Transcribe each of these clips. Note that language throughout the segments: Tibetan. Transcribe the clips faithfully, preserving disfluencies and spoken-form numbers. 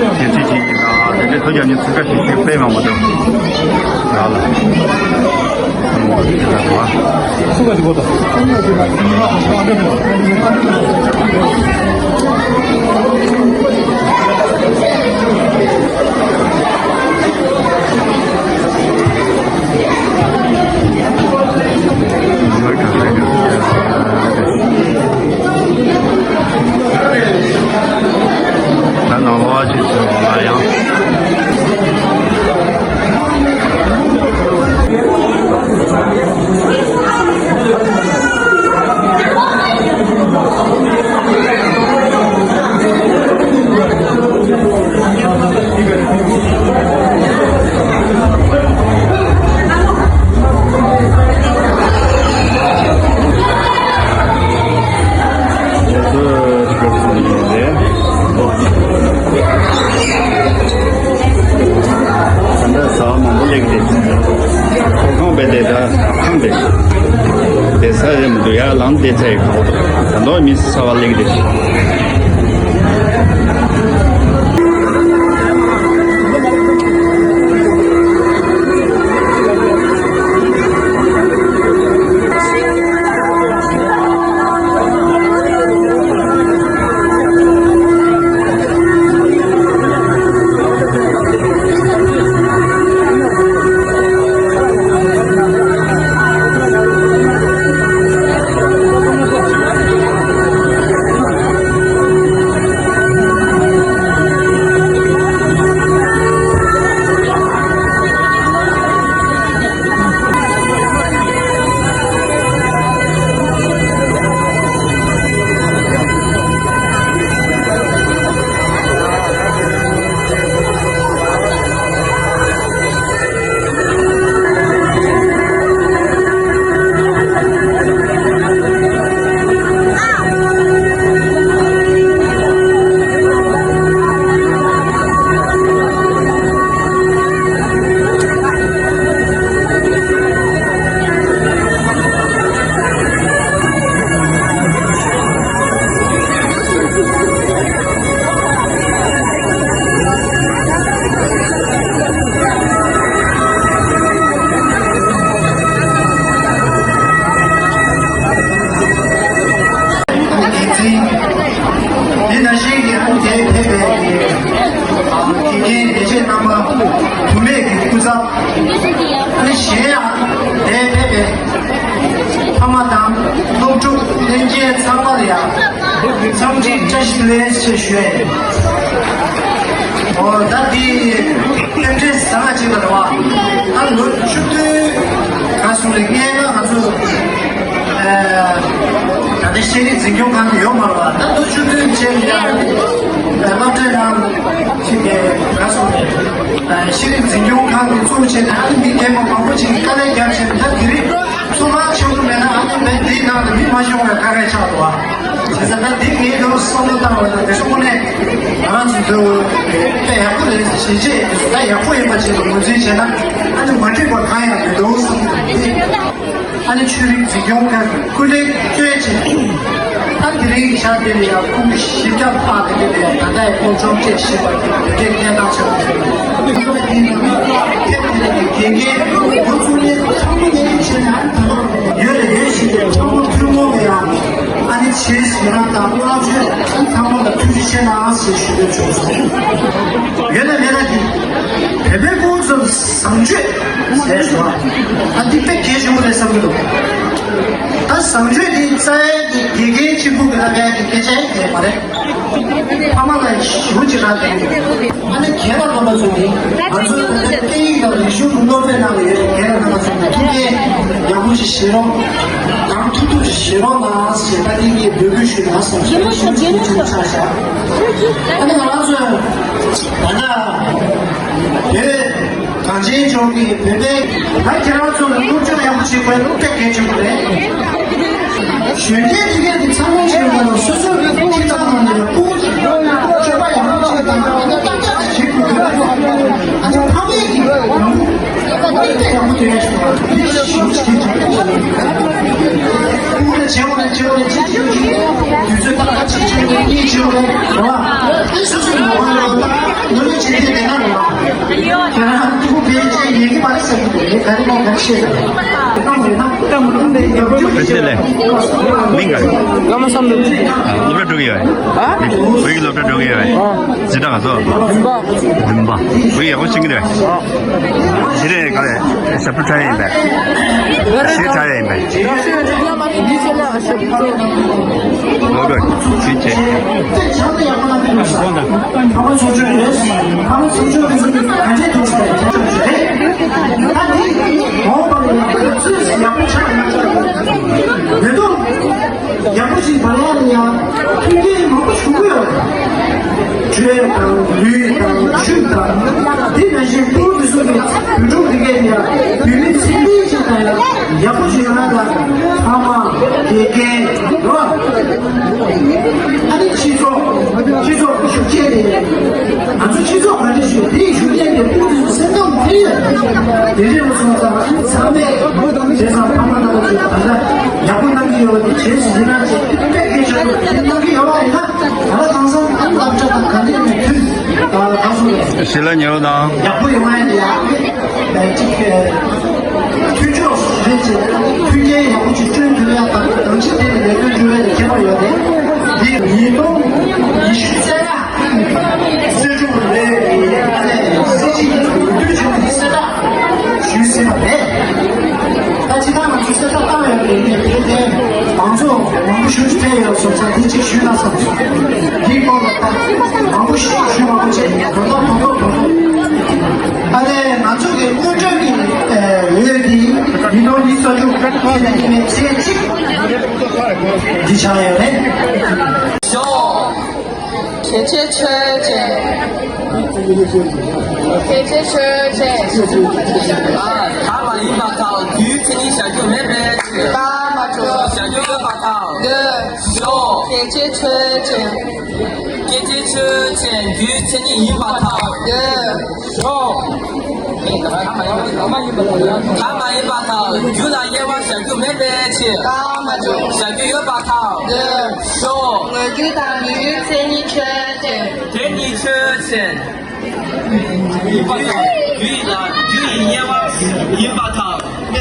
འགན་འཁྲི་ཅན་ཡིན་ན་དེ་འདྲའི་ཐོ་རྒྱག་མཁན་ཚུགས་ཀ་ཞིག་ཞུ་སྤེལ་མ་མ་འདུག་ར་ལ། ཚུགས་ཀ་ཞིག་གོ་ད། ད་ནང་ལོགས་ཅིག་ཚུར་ལ་ཡང་། ད་ལྟ་ཟ་བ་མང་པོ་སླེབས་ཀྱི་རེད། ཁོ་ཁང་པའི་དེ་ད་ཁང་པའི་དེ་ས་རེད་མི་འདུག་ཡ། ལམ་བདེ་ཚད་ཡི་གོ་ད་དོ་མི་ས་བ་སླེབས་ཀྱི་རེད། འདི་ནང་བཞིན་གྱི་ཨ་ནི་དེ་ཕེབས་པའི་གི་ཨ་དགེ་རྒན་ལས་བྱེད་རྣམ་པ་བུད་མེད་ཀྱི་སྐུ་ཚབ། ཨ་ནི་གཞན་ཡང་དེ་ཕེབས་པའི་ཕ་མ་དང་སློབ་ཕྲུག་ལྷན་རྒྱས་ཚང་མ་ལ་ཡང་འཚམས་འདྲི་བཀྲ་ཤིས་བདེ་ལེགས་ཞེས་ཞུ་ཡ་ཡིན། འོ་ད་འདི་རྟེན་འབྲེལ་བཟང་ང་ཅིག་ལ་རེད་བ། ད་ལོ་བཅུ་བདུན་ག་སོང་རེད། སྔན་མ་ང་ཚོ་ཨ་ད་ལྟ་ཤེས་རིག་འཛིན་སྐྱོང་ཁང་དུ་ཡོད་མ་རེད་བ། ད་ལོ་བཅུ་བདུན་བྱས་ནས་ཨ་སློབ་གྲྭའི་ནང་ཅིག་ག་སོང་རེད། ཤེས་རིག་འཛིན་སྐྱོང་ཁང་གི་གཙོ་བོ་བྱས་ནས་ཨ་ནི་མི་སྡེ་མ་མང་པོ་ཅིག་གིས་དཀའ་ལས་བརྒྱབ་བྱས་ནས། ད་དེ་རིང་ཚོང་ཁང་ཆེན་པོ་མེད་ན་ཨ་ནི་བས་འདིའི་ནང་ལ་མི་མ་ཤོང་བའི་དཀའ་ངལ་ཆགས་འདུག་བ། བྱས་ཙང་ད་འདི་ངས་ལོ་བསམ་བློ་བཏང་བ་ན་དེ་ཚོ་དངོས་གནས་ང་རང་ཚོ་འདི་དཔེ་ཡག་པོ་རེད་ཟེར། བྱས་རྗེས་དེ་ཚོ་ད་ཡག་པོ་ཡིན་པ་ཅིག་ལ་ངོས་འཛིན་བྱས་ན་ཨ་ནི་མ་འགྲིག་པ་གང་ཡང་མི་འདུག་བསམ་གྱི་འདུག་ཨ་ནི་ཆོས་རིག་འཛིན་སྐྱོང་ཁང་གི་སྐུ་ལས་བསྐྱོན་བྱས། ད་དེ་རིང་ཞག་དེ་ལ་ཡང་སྐུ་བཞི་བརྒྱ་ལྷག་དེ་འདྲ་ལས་ད་ལྟ་ཡང་སྐུ་བཅོ་བརྒྱད་བཞི་བར་དེ་འདྲའི་གནས་སྟངས་ཆགས་འདུག་དེ་ནི་དགེ་རྒན་འགོ་ཚུགས་མཁན་ཚང་མ་ནས་བྱས་ན་ད་ཡོད་ལ་ཡོད་བཞིན་དུ་ཚང་མ་ཐུན་མོང་མེད་ཡང་ཨ་ནི་ཆེས་ཞེ་དྲག་དང་བླ་མཆོད་ཚང་མ་ལ་ཐུགས་རྗེ་ཆེ་གནང་ཞེས་ཞུ་འདོད་བྱུང་སོང་། ཡོད་ན་མེད་ན་དེ་བོད་པའི་ཁོང་ཚོ་བཟང་སྤྱོད་ཟེར་བ་ཨ་འདི་དཔེ་གལ་ཆེན་པོ་རེད་བསམ་གྱི་འདུག་ད་བཟང་སྤྱོད་འདི་རྩ་བའི་དགེ་རྒན་གཅིག་པུ་གི་ལ་བས་ཀྱི་སྐད་ཆ་ཡིན་མ་རེད། ཕ་མ་ལ་ཞུ་ཅི་ར་དེ། ཨ་ནི་རྒན་ལགས་རྣམ་པ་ཚོ་ནི་ང་ཚོའི་སྐད་ཡིག་དང་རིག་གཞུང་གི་སློབ་གྲྭའི་ནང་ལ་ཡོད་པའི་རྒན་ལགས་རྣམ་པ་ཚོ་ནི་ཐུགས་འགན་ཡག་པོ་ཞིག་བཞེས་རོགས། དང་ཐུག་ཐུག་ཞིག་བཞེས་རོགས་གནང་ཞེས་ད་ཐེངས་ཀྱི་འབོད་སྐུལ་ཞུས་ན་སོང་ཞེས་ཞུ་ཞུ་ཆེན་ཆགས་བཞག་ཨ་ནི་ང་རང་ཚོས་ད་ལྟ་བོད་གངས་ཅན་ལྗོངས་ཀྱི་བོད་པའི་ད་ཁྱེད་རང་ཚོ་ལ་སློབ་སྦྱོང་ཡག་པོ་བྱེད་དགོས་དཔེ་གལ་ཆེན་པོ་རེད། གཞོན་སྐྱེས་དེ་གས་ཀྱི་ཚང་མ་ཆེན་པོ་ལ་སོ་སོའི་ཁྱིམ་ཚང་ནང་ནས་སྤུ་གུ་ཅིག་སྤྱོད་པ་ཡག་པོ་ཅིག་དང་ཏག་ཏག་ཅིག་བྱེད་དགོས་ཀྱི་རེད། ཨ་ནི་ཕ་མས་ཀྱི་ཡག་པོ་ཏག་ཏག་ཡག་པོ་དེ་ཡག་ཞིག་དགོས་ཀྱི་རེད། སྤུ་གུ་ལ་ བྱེད་འོང་ནས་བྱེད་འོང་ནས་གཅིག་བྱེད་འོང་གཅིག་དུས་ཚོད་ཏག་ཏག་གཅིག་བྱེད་འོང་གཉིས་བྱེད་འོང་རེད་བ། སོ་སོའི་ངོ་བ་ལ་ད་ནོར་ལུག་བྱེད་མཁན་དེ་ན་རེད་བ། ཁྱེད་རང་ཐུག་པའི་ཆེད་ཡིན་གྱི་མ་རེད་ཟེར་གྱི་འདུག་ངས་ག་རེ་མོ་ག་རེ་བཤད་ཀྱི་རེད། གནང་མེད་ན་ད་མི་ལུག་ལས་ཡག་པོ་ཡོད་པ་ཞིག་ལས། བླ་མ་བསམ་འདུག་ཨ། སློབ་གྲྭ་འགྲོ་གི་ཡོད། ཨ། བོད་ཀྱི་སློབ་གྲྭ་འགྲོ་གི་ཡོད། ཨ། འཛིན་གྲྭ་ག་ཚོད། བདུན་པ། བདུན་པ། བོད་ཡག་པོ་ཤེས་ཀྱི་རེད། ཨ། དེ་རེད་ག་རེད། ཞབས་བྲོ་འཁྲབ་ཡ་ཡིན་པས། གཞས་འཁྲབ་ཡ་ཡིན་པས། ལོ་དགུ་ཚིག་བྱས། ཡག་པོ་ཞིག་བར་ལ་ཡང་མཐུན་རྐྱེན་མང་པོ་བྱུང་གི་ཡོད། ཆོས་དང་ལུས་དང་ཆོས་དང་། དེ་ནང་བཞིན་སྤུ་གུ་དེ་ཚོ་གི་བོད་ཕྲུག་དེ་གས་ཡང་བོད་མི་ཚེ་རིང་ཞིག་དང་ཡང་ཡག་པོ་ཞིག་ཡོང་ན་ལ་ཕ་མ་དགེ་རྒན་རོ། ཨ་ནི་སྤྱི་ཚོགས་སྤྱི་ཚོགས་ཀྱི་ཤུགས་རྐྱེན་རེད། ང་ཚོ་སྤྱི་ཚོགས་ག་འདྲ་ཞིག་དེའི་ཤུགས་རྐྱེན་དེ་སྤུ་གུ་དེ་ཚོ་སེམས་ཐག་མི་ཐེ་ཡོད། དེ་རིང་ལ་སོང་ཙང་ཚང་མས་བྱས་ཙང་ཕ་མ་རྣམ་པ་ཚོས་ད་ལྟ་ཡག་པོ་གནང་གི་ཡོད་པ་དེ་བྱས་ཟིན་ན་ཅིག་དཔེ་སྐད་ཆ་དེ་གནང་གི་ཡོད་པ་ཡིན་ན། ད་ལྟ་དེང་སང་ཨ་ནི་སློབ་གྲྭ་དང་ག་འདྲ་ཡིན་མཐུན་ད་ག་སོང་རེད། ཞི་ལ་ཉེ་བོ་དང་། ཡག་པོ་ཡོང་ཡ་ཡ་ཅིག་མཐུན་ཕྱོགས་རེད་ཅེས་མཐུན་རྐྱེན་ཡག་པོ་ཅིག་བསྐྲུན་ཐུབ་ཡ་དང་དང་ཆ་དེ་ནི་ལས་དོན་འགྲུལ་བའི་ཁྱད་པར་ཡོད་དེ། འདི་ཉིས་སྟོང་ཉི་ཤུ་རྩ་ལྔ་སྲིད་སྐྱོང་ལས་ཨ་ནི་སྲིད་སྤྱི་འོས་བསྡུ་བྱུང་བའི་གསལ་བསྒྲགས་ཞུས་ཟིན་པ་རེད། ད་ཅི་ད་ང་ཚོ་གསལ་བསྒྲགས་བཏང་ཡོད་པའི་གནས་དེ་དེ་མང་ཚོགས་མང་པོ་ཞིག་ཕེབས་ཡོད་སོང་ཙང་དེ་གཅིག་ཞུས་ན་བསམ་སོང་། འདིའི་སྐོར་ལ་ད་མང་པོ་ཞིག་ཞུས་མ་དགོས་བྱས་དོན་དག་དོན་དག་དོན་དག་ཨ་ནི་ང་ཚོ་གི་དངུལ་འབྲེལ་གྱི་འོས་འདི་ཉིས་སྟོང་ཉི་ཤུ་རྩ་དྲུག་ཕྱི་ཟླ་གཉིས་པའི་ཚེས་གཅིག་འདི་ཆགས་ཡོད་རེད། གལ་ཆེ་ཤོས་ཅན། གལ་ཆེ་ཤོས་ཅན། ཨ། ད་མ་ཡིན་པར་ཐལ། དུས་ཚེ་ནི་བཞག་རྒྱུ་མེད་པའི་ཕྱིར། ད་མ་འགྲོ། བཞག་རྒྱུ་ཡོད་པར་ཐལ། འདོད། ཤོག་གལ་ཆེ་ཤོས་ཅན། གལ་ཆེ་ཤོས་ཅན། དུས་ཚེ་ནི་ཡིན་པར་ཐལ། འདོད། ཤོག་ད་མ་ཡིན་པར་ཐལ། རྒྱུ་ལ་དབྱེ་བ་བཞག་རྒྱུ་མེད་པའི་ཕྱིར། ད་མ་འགྲོ། བཞག་རྒྱུ་ཡོད་པར་ཐལ། འདོད། ཤོག་དངོས་རྒྱུ་དང་ལུས་ཚེ་ནི་ཆོས་ཅན། དེ་ནི་ཆོས་ཅན། རྒྱུ་ཡི་ལ་རྒྱུ་ཡི་དབྱེ་བ་ཡིན་པར་ཐལ། ད་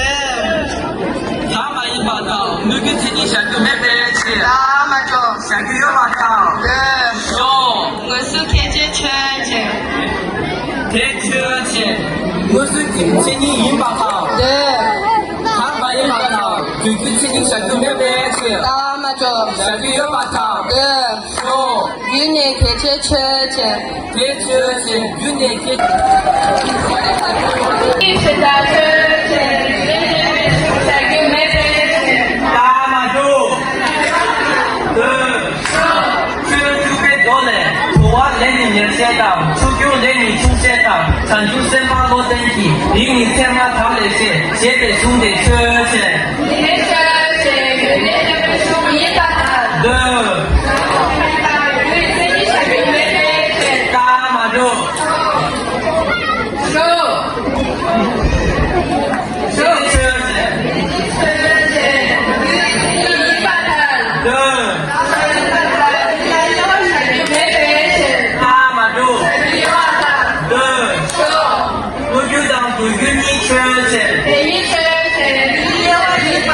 མ་ཡིན་པར་ཐལ། དངོས་རྒྱུ་མཚན་ཉིད་བཞག་རྒྱུ་མེད་པའི་ཕྱིར། ད་མ་འགྲོ། བཞག་རྒྱུ་ཡོད་པར་ཐལ། ཤོག་དངོས་སུ་གལ་ཆེ་ཆོས་ཅན། དེ་ཆོས་ཅན། དངོས་སུ་གལ་མཚན་ཉིད་ཡིན་པར་ཐལ། ད་མ་ཡིན་པར་ཐལ། དངོས་རྒྱུ་མཚན་ཉིད་བཞག་རྒྱུ་མེད་པའི་ཕྱིར། ད་མ་འགྲོ། བཞག་རྒྱུ་ཡོད་པར་ཐལ། ཤོག་རྒྱུ་ནི་གལ་ཆེ་ཆོས་ཅན། དེ་ཆོས་ཅན། རྒྱུ་ནི་གལ་ཆེ། ད་མ་འགྲོ། ཆོས་བཅུ་པའི་མདོ་ལས། དུ་བ་ལས་ནི་མེར་སྲེག་དང་། ཆུ་སྐྱོར་ལས་ནི་ཆུ་སྲེག་དང་། བྱང་ཆུབ་སེམས་དཔའ་བློ་ལྡན་གྱི། རིགས་ནི་ཚད་མ་དག་ལས་ཤེས། ཞེས་པའི་གཞུང་དེ་ཆོས་ཅན། འདོད། ད་མ་འགྲོ། འདོད། ད་མ་འགྲོ། འདོད། དངོས་རྒྱུ་དང་འདོད་རྒྱུ་གཉིས་ཆོས་ཅན། དེ་གཉིས་ཆོས་ཅན། དེ་གཉིས་ཆོས་ཅན།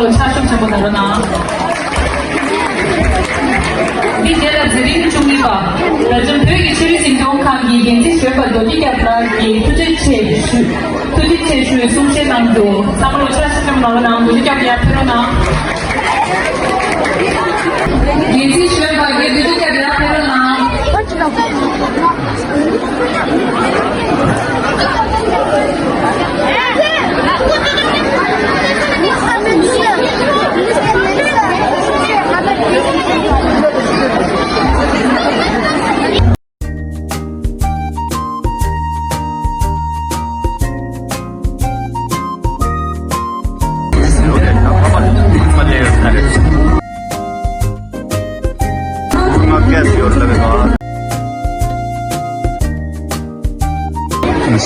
ལོ་ཕྱག་ཞུ་ཆེན་པོ་གནང་རོགས་གནང་། འདི་རྗེས་ལ་འཛིན་རིམ་བཅུ་གཉིས་པ། རབ་འབྱམས་བོད་ཀྱི་ཆོས་རིག་འཛིན་སྐྱོང་ཁང་གི་འགན་འཛིན་གཞོན་པ་རྡོ་རྗེ་སྐྱབས་ལགས་ཀྱིས་ཐུགས་རྗེ་ཆེ་ཞུ། ཐུགས་རྗེ་ཆེ་ཞུའི་གསུང་བཤད་གནང་འདུག་ཚང་མ་ལོ་ཕྱག་ཞུ་ཆེན་པོ་གནང་རོགས་གནང་། རྡོ་རྗེ་སྐྱབས་ཡར་ཕེབས་རོགས་གནང་། འགན་འཛིན་གཞོན་པ་རྡོ་རྗེ་སྐྱབས་ཡར་ཕེབས་རོགས་གནང་།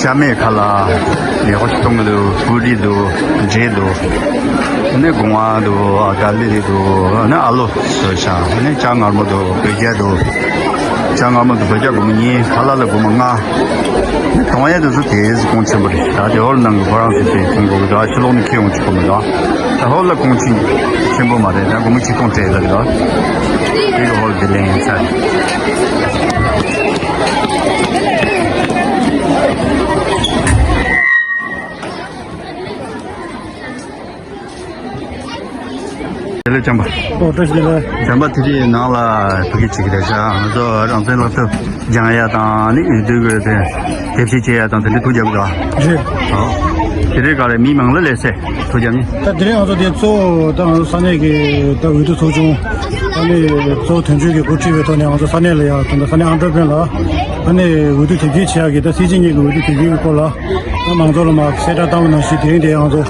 ཤ་མེད་ཁ་ལག་ཡག་པོ་ཞིག་གཏོང་གི་འདུག་པུ་རི་འདུག་འབྲས་འདུག་ནི་སྒོ་ང་འདུག་ཨ་ག་ལི་རི་འདུག་ནི་ཨ་ལོ་བཟོས་ཤག་ནི་ལྕགས་མངར་མོ་འདུག་བོད་རྒྱ་འདུག་ལྕགས་མངར་མོ་འདུག་བོད་རྒྱ་སྒོར་མོ་གཉིས། ཁ་ལག་ལ་སྒོར་མོ་ལྔ། ནི་གཏོང་ཡ་དེ་ཚོ་དེ་ཚོ་གོང་ཆེན་པོ་རེད། ད་དེ་ཧོལ་ནང་གི་ཁོ་རང་ཚོ་དེ་གཏོང་དགོས་གི་འདུག་ཕྱི་ལོགས་ནས་ཁྱེར་ཡོང་ཆོག་གི་མི་འདུག་ད་ཧོལ་ལ་གོང་ཆེན་ཆེན་པོ་མ་རེད། ད་སྒོར་མོ་ཆིག་སྟོང་སྤྲད་ལ་རེད། དེ་གི་ཧོལ་དེ་ལེན་ཡིན་ས་རེད། དེ་ལས་བྱམས་པ། ཨོ་བཀྲ་ཤིས་བདེ་ལེགས། བྱམས་པ་དེ་དུས་ནང་ལ་ཕ་གི་ཅིག་རེད་ཤག་ང་ཚོ་རང་བཙན་སློབ་གྲྭ་སྦྱང་ཡ་དང་ནི་འོས་བསྡུ་གི་དེ་དེབ་སྐྱེལ་བྱེད་ཡ་དང་དེ་འདྲ་ཐུགས་རྒྱབ་འདུག་ཨ། རེད། ཨོ། དེ་རིང་ག་རེ་མི་མང་ལ་ལས་སེ་ཐུགས་རྒྱབ་ནི། ད་དེ་རིང་ང་ཚོ་དེ་གཙོ་བོ་ད་ང་ཚོ་ས་གནས་ཀྱི་ད་འོས་བསྡུ་ཚོགས་ཆུང་ཨ་ནི་གཙོ་བོ་དོན་གཅོད་ཀྱི་འགོ་ཁྲིད་པའི་ཐོག་ནས་ང་ཚོ་ས་གནས་ལ་ཡ་ད་ལྟ་ས་གནས་ཨང་ཀྲོ་པན་ལ་ཨ་ནི་འོས་བསྡུ་དེབ་སྐྱེལ་བྱེད་ཡ་གི་ད་སྲིད་སྤྱི་གཉིས་ཀྱི་འོས་བསྡུ་དེབ་སྐྱེལ་གྱི་སྐོར་ལ། ང་མང་ཚོགས་ལ་མར་གསལ་བསྒྲགས་བཏང་བ་ནང་བཞིན་དེ་རིང་དེ་ང་ཚོ་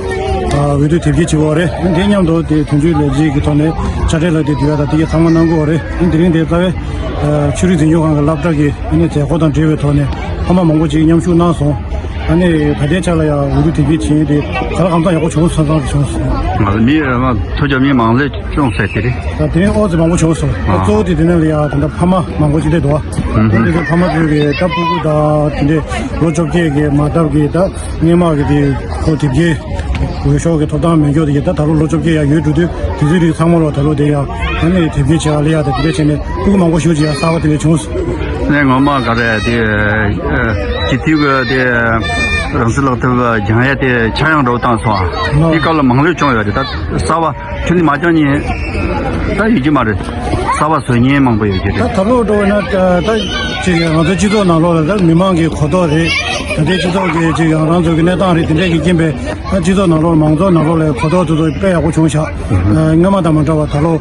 ཨ་འོས་བསྡུ་དེབ་སྐྱེལ་བྱེད་དགོས་རེད། དེ་མཉམ་དུ་དེ་དོན་གཅོད་ལས་བྱེད་ཀྱི་ཐོག་ནས་དཔྱ་ཁྲལ་ལ་དེ་བསྡུ་ཡ་དང་དེ་གའི་ཚང་མ་གནང་དགོས་རེད། དེ་རིང་དེ་རྩ་བའི་ཨ་ཆོས་རིག་འཛིན་སྐྱོང་ཁང་གི་སློབ་གྲྭ་གི་ཨ་ནི་མཛད་སྒོ་དང་འབྲེལ་བའི་ཐོག་ནས་ཕ་མ་མང་པོ་ཅིག་མཉམ་ཞུགས་གནང་སོང་། ཨ་ནི་ད་ལྟའི་ཆ་ལ་ཡང་འོས་བསྡུ་དེབ་སྐྱེལ་བྱེད་ཡས་དེ་ག་ལ་གང་འཚམ་ཡག་པོ་བྱུང་སོང་ཙང་བྱུང་སོང་། ང་ཚོ་མི་ཨ་མ་ཐུགས་རྒྱ་མི་མང་ལས་ཅུང་ཟད་དེ་རེད། ད་དེ་རིང་ཨོ་ཙི་མང་པོ་བྱུང་སོང་། ཨ། གཙོ་བོ་དེ་དེ་ནས་ལ་ཡ་ད་ལྟ་ཕ་མ་མང་པོ་ཅིག་སླེབས་འདུག་ཨ། ཨུ་ཧུ། ད་དེ་ཚོ་ཕ་མ་ཚོས་གི་ད་སྤུ་གུ་དང་དེ་འདྲས་ལོ་བཅོ་བརྒྱད་གི་མ་བཏབ་གི་ད་སྔས་མ་གི་དེ་ཁོ་དེབ་སྐྱེལ་འོས་ཤོག་གི་ཐོབ་ཐང་མེད་མཁན་དེ་གི་ད་ད་ལོ་ལོ་བཅོ་བརྒྱད་ཡ་ཡོད་འགྲོ་དུས་དེ་ཚོའི་རིགས་ཚང་མ་ལོ་ད་ལོ་དེ་ཡ་ཨ་ནི་དེབ་སྐྱེལ་བྱེད་ག་ལ་ཡ་ད་དེ་འདྲས་བྱས་ནས་སྤུ་གུ་མང་པོ་ཞིག་ཅིག་ཡ་གསར་པ་དེ་འདྲས་བྱུང་སོང་། ནས་ངོ་མ་ག་རེ་དེ་སྤྱི་འཐུས་གི་དེ་རང་སྲིད་ལག་ཐབས་སྦྱང་ཡ་དེ་ཆག་ཡང་འགྲོ་བཏང་སོང་ཨ། དེ་སྐབས་ལ་མང་ལོས་བྱུང་ཡོད་རེད། ད་གསར་པ། ཁྱོད་ནི་མ་ཅང་ཉན། ད་ཡོད་ཀྱི་མ་རེད། གསར་པ་བཟོ་ཉན་མང་པོ་ཡོད་ཀྱི་རེད། ད་ད་ལོ་འགྲོ་བས་ན་ད་ད་ཅིག་ང་ཚོ་སྤྱི་ཚོགས་ནང་ལོགས་ལ་ད་མི་མང་གི་གོ་རྟོགས་རེད། ད་ལྟའི་སྤྱི་ཚོགས་ཀྱི་ཅིག་ཡང་རང་ཚོ་གི་གནས་སྟངས་རེད། དེ་འདྲས་ཀྱི་རྐྱེན་པས་ད་སྤྱི་ཚོགས་ནང་ལོགས་མང་ཚོགས་ནང་ལོགས་ལ་གོ་རྟོགས་དེ་ཚོ་དཔེ་ཡག་པོ་བྱུང་ཤག་སྔོན་མ་དང་མ་འདྲ་བ་ད་ལོ་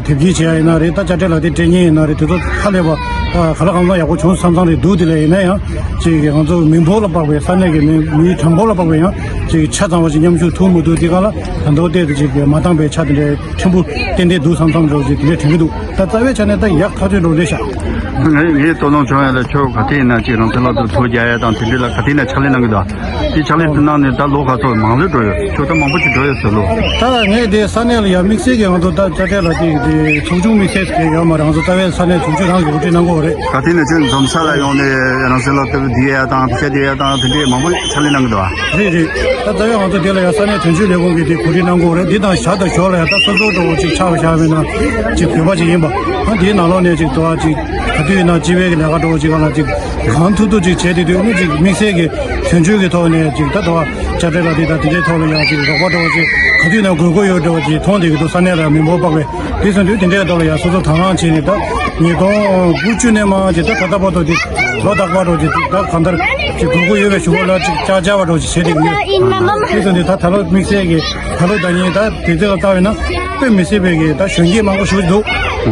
དེབ་སྐྱེལ་བྱེད་ཡ་ཡིན་ན་རེད། ད་དཔྱ་ཁྲལ་ལག་དེབ་སྤྲད་མཁན་ཡིན་ན་རེད། དེ་ཚོ་ཧ་ལས་པ་ག་ལ་གང་འཚམ་ཡག་པོ་བྱུང་བསམ་བསམ་རེད་འདུག་དེ་ལས་ཡིན་ན་ཡང་ཅིག་ང་ཚོ་མི་འབོར་ལ་དཔག་པའི་ས་གནས་ཀྱི་མི་མིའི་གྲངས་འབོར་ལ་དཔག་པའི་ཡང་ཅིག་ཆ་ཚང་བ་ཞིག་མཉམ་ཞུགས་ཐུབ་མི་འདུག་དེ་ག་ལ་ད་མདོ་སྟོད་དུ་ཅིག་མ་འདང་པའི་ཆ་དེ་འདྲའི་ཕྲན་བུ་ཏན་ཏན་འདུག་བསམ་བསམ་འདྲ་བོ་ཅིག་དེ་འདྲའི་དྲན་གྱི་འདུག་ད་རྩ་བའི་ཆ་ནས་ད་ཡག་ཐག་ཆོད་འགྲོ་རེད་ཤག་ངས་ངས་ལྟོ་སློང་བྱུང་ཡ་ལ་ཁྱོད་ག་དུས་ཡིན་ན་ཅིག་རང་བཙན་ལག་ཏུ་ཐུགས་རྒྱག་ཡ་དང་དེ་འདྲ་ལ་ག་དུས་ཡིན་ན་ཕྱག་ལས་གནང་གི་འདུག་དེ་ཕྱག་ལས་དེ་གནང་ནས་ད་ལོ་ག་ཚོད་མང་ལོས་འགྲོ་ཡོད། ཁྱོད་ད་མང་པོ་ཅིག་འགྲོ་ཡོད་ཟེར་ལོ། ད་ངས་དེ་ས་གནས་ལ་ཡ་དམིགས་བསལ་གྱི་ང་ཚོ་ད་དཔྱ་ཁྲལ་ལ་དེ་དེ་ཚོགས་ཆུང་དམིགས་བསལ་གྱི་ཡོད་མ་རེད། ང་ཚོ་རྩ་བའི་ས་གནས་དོན་གཅོད་ཁང་གི་འགོ་ཁྲིད་གནང་གི་ཡོད་རེད། ག་དུས་ནས་ཁྱོད་འཛོམས་ས་ལ་ཡོང་ནས་རང་བཙན་སློབ་དེབ་བསྡུ་ཡ་དང་ཕྱག་བསྡུ་ཡ་དང་དེ་འདྲས་མང་པོ་ཕྱག་ལས་གནང་གི་འདུག་ཨ། རེད་རེད། ད་རྩ་བའི་ང་ཚོ་དེ་ལ་ཡང་ས་གནས་དོན་གཅོད་ལས་ཁུངས་ཀྱིས་དེ་གོ་སྒྲིག་གནང་དགོས་རེད། འདི་དང་ཞར་དང་ཞོར་ལ་ཡང་ད་སོ་སོ་འདྲ་བོ་ཅིག་ཆགས་པ་ཆགས་པས་ན་ཅིག་བོད་པ་ཅིག་ཡིན་པ། ཨ་འདིའི་ནང་ལོགས་ནས་ཅིག་དོ་བ་ཅིག་ག་དུས་ཡིན་ན་སྤྱི་པའི་གི་ལས་ཀ་འདྲ་བོ་ཅིག་ག་ལ་ཅིག་གང་ཐུབ་ཐུབ་ཅིག་བྱས་ཏེ་དུས་ཨ་ནི་ཅིག་དམིགས་བསལ་གྱི་དོན་གཅོད་ཀྱི་ཐོག་ནས་ཅིག་ད་དོ་བ་དཔྱ་ཁྲལ་ལ་དེ་དང་དེ་འདྲའི་ཐོག་ལ་ཡང་ཅིག་རོགས་པ་འདྲ་བོ་ཅིག་ག་དུས་ཡིན་ན་དགོས་མཁོ་ཡོད་འདྲ་བོ་ཅིག་མཐོང་བསྡད་ཀྱི་འདུག་ས་གནས་ལ་མི་འབོར་དཔག་པའི། དེ་སོང་དུས་དེ་འདྲའི་ཐོག་ལ་ཡང་སོ་སོ་དང་བླངས་བྱས་ནས་ད་ཉིས་སྟོང་དགུ་བཅུ་ནས་མར་ཅིག་ད་ད་ལྟ་བར་དུ་དེ་ལོ་རྟག་པར་འགྲོ་ཅིག་ད་གང་ལྟར་ཅིག་དགོས་མཁོ་ཡོད་པའི་གཞུག་གུ་ལ་ཅིག་ཅག་ཅག་བ་འགྲོ་ཅིག་བྱས་ཏེ་ཡིན། དེ་སོང་དུས་ད་ད་ལོ་དམིགས་བསལ་གྱི་ད་ལོ་ཟླ་ཉིན་ད་དེ་ཚོ་ལ་ལྟ་བས་ན་དཔེ་མི་སྲིད་པའི་གི་ད་གཞོན་སྐྱེས་མང་པོ་ཞིག་འདུག་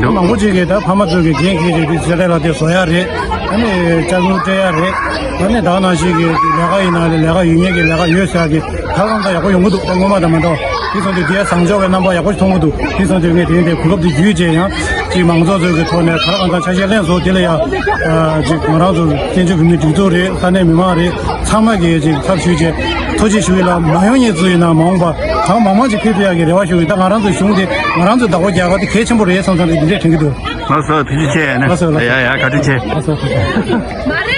འདུག་མང་པོ་ཅིག་གིས་ད་ཕ་མ་ཚོ་གི་འགན་འཁྱེར་བྱས་ཏེ་ཚེ་རིང་ལགས་དེ་བཟོ་ཡ་རེད། ཨ་ནི་ཅ་ལག་སྤྲད་ཡ་རེད། ཨ་ནི་ད་ག་ནང་བཞིན་གྱི་ལས་ཀ་ཡིན་ན་ལས་ཀ་ཡོད་མཁན་གྱི་ལས་ཀ་ཡོད་ཟེར་ཡ་གི་ད་གང་ལྟར་ཡག་པོ་ཡོང་གི་འདུག་ད་སྔོན་མ་དང་མ་འདྲ་བ། དེ་སོང་དུས་དེའི་བཟང་ཕྱོགས་ཀྱི་རྣམ་པ་ཡག་པོ་ཞིག་མཐོང་གི་འདུག་དེ་སོང་དུས་ངས་དེ་རིང་དེ་གོ་སྐབས་འདི་བརྒྱུད་བྱས་ཡང་ཅིག་མང་ཚོགས་ཚོའི་གི་ཐོག་ནས་ག་རེ་གང་ཚང་ཆ་ཤས་ལེན་བཟོ་དེ་ལ་ཡང་ཅིག་ང་རང་ཚོ་བཙན་བྱོལ་བོད་མིའི་སྒྲིག་འཛུགས་རེད། ས་གནས་མི་མང་རེད། ཚང་མ་གིས་ཅིག་ཚབ་ཞུས་བྱས་ཐུགས་རྗེ་ཞུ་ཡིན་ལ། མ་ཡོང་མཁན་ཚོ་ཡིན་ན་མ་འོངས་པ་གང་མང་མང་ཅིག་ཕེབས་ཐུབ་ཡག་གི་རེ་བ་ཞུ་ཡིན། ད་ང་རང་ཚོའི་གཞུང་དེ་ང་རང་ཚོས་བདག་པོ་རྒྱག་དགོས་དེ་གལ་ཆེན་པོ་རེད་བསམ་བསམ་རེད། འདི་འདྲས་དྲན་གྱི་འདུག་ལགས་སོ། ཐུགས་རྗེ་ཆེ། ལགས་སོ། ལགས་སོ། ཡ་ཡ་བཀའ་དྲིན་ཆེ། ལགས་སོ། ཐུགས་རྗེ་ཆེ།